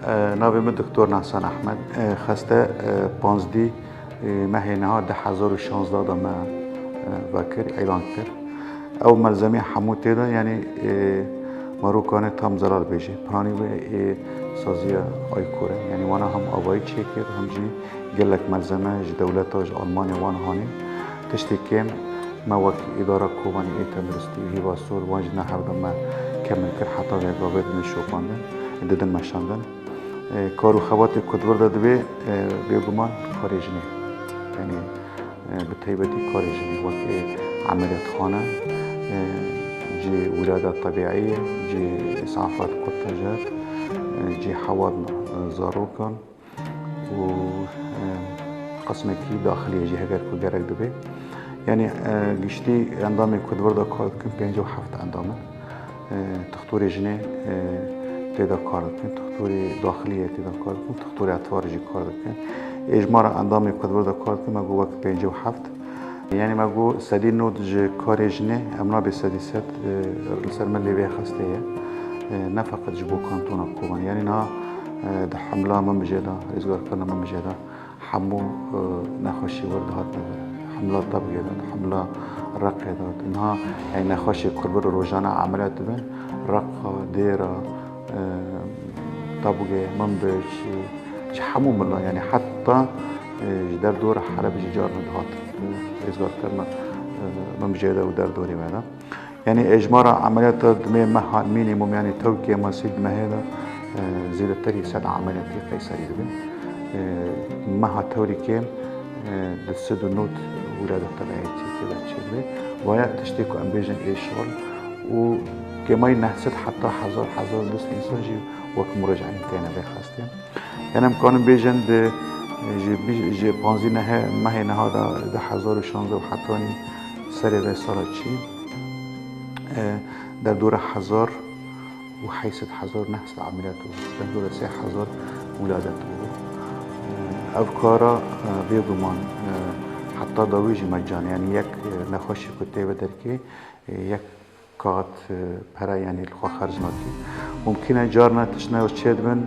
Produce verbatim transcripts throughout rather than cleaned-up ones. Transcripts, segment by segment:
Navê min Doktor Nahsan Ehmed. Xeste panzdî mehê niha du hezar û şazdeh de me vekir, îlan kir. Ew melzemê hemû tê de, yanî Marokanê tam zelal bêjê. Piranî wê ê saziya Aykor e. Yanî wana hem avayî çêkir, hem jî gelek melzeme ji dewleta, ji Almanya wan hanî. Tiştê kêm me wek îdara kobanî ê tenduristî û hîva sor wan jî ne hev de me kemil kir, heta vê gavê didin şopandin, didin meşandin. E, kar û xebatê ku di vir de dibê, e, bêguman karê jinê. Yanî, e, bi taybetî karê jinê, wek ê emeliyatxane, e, cî wilada tebîî ye, cî îsafat kurtajer, e, cî hewa, e, zarokan û, e, qismekî daxiliyê jî heger ku gerek dibe. Yanî, e, giştî endamê ku di vir de kar dikin pêncî û heft endam in. E, Dixtorê jinê, e, tê de kar dikin, dixtorê daxiliyê tê de kar dikin, dixtorê etvarê jî kar dikin. Êjmara endamê ku di vir de kar dikin, me got wek pêncî û heft. Yanî me got sedî nod ji karê jinê, em nabê sedî sed, e, li ser milê vê xestê ye. E, ne feqet ji bo kantona Kobanê. Yanî niha, e, di hemla min bijê de, rêzgarkirina min bijê de, hemû, e, nexweşî wir dihatine vir. Hemla Tabûgê de, hemla Reqê de. Niha, yanî nexweşê ku vir rojane emeliyat dibin, Reqa, Dêra, e, Tabûgê, Minbic, e, ji hemû mila, yanî heta, e, ji derdora Helebê jî carna dihat, e, rêzgarkirina, e, Minbicê de û derdorê me de. Yanî êjmara emeliyata di mê meha mînîmum, yanî tewkê ma sî di mehê de, e, zêdetirî sed emeliyatê qeyserî dibin. E, meha tewrî kêm, e, du sed û nod wilada tebîî tê de çêdibe. Vaya tiştê ku em bêjin ê şol û kêmayî neh sed heta hezar, hezar û du sed însan jî wek muracîîn têne vê xestê. Yanî em kanin bêjin di, ji, ji panzdî nehe, mehê niha de du hezar û şazdeh û hetanî serê vê sala çî, e, derdora hezar û heyt sed, hezar û neh sed emeliyat û derdora sê hezar wiladet bû. E, ev kara, e, bêguman, e, heta dawî jî mecan e. Yanî yek, e, nexweşî ku tê ve derkê, e, yek kat, e, pere, yanî li xwe xerc nakî. Mumkin e carna tiştine çêdibin,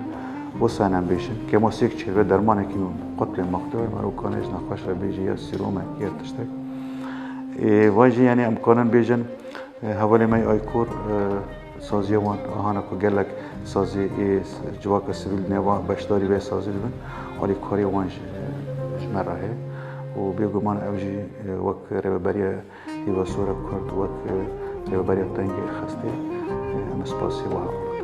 wisa em bêjin. Kêmasiyek çêdibe, dermanekî qutlê mextûr, merokanê ji nexweş re bêjî ya sîromek ya tiştek. Ê, van jî, yanî em kanin bêjin, e, hevalê me yê Aykor, e, saziya wan, ahana ku gelek sazî ê civaka sivîl nêva beşdarî vê sazî dibin, alîkariyê wan ji, ji me re heye. Û bêguman ev jî, e, wek rêveberiya Hîva Sora Kurd wek, e, rêveberiya tengê xestê, e, em spasî we heqûn.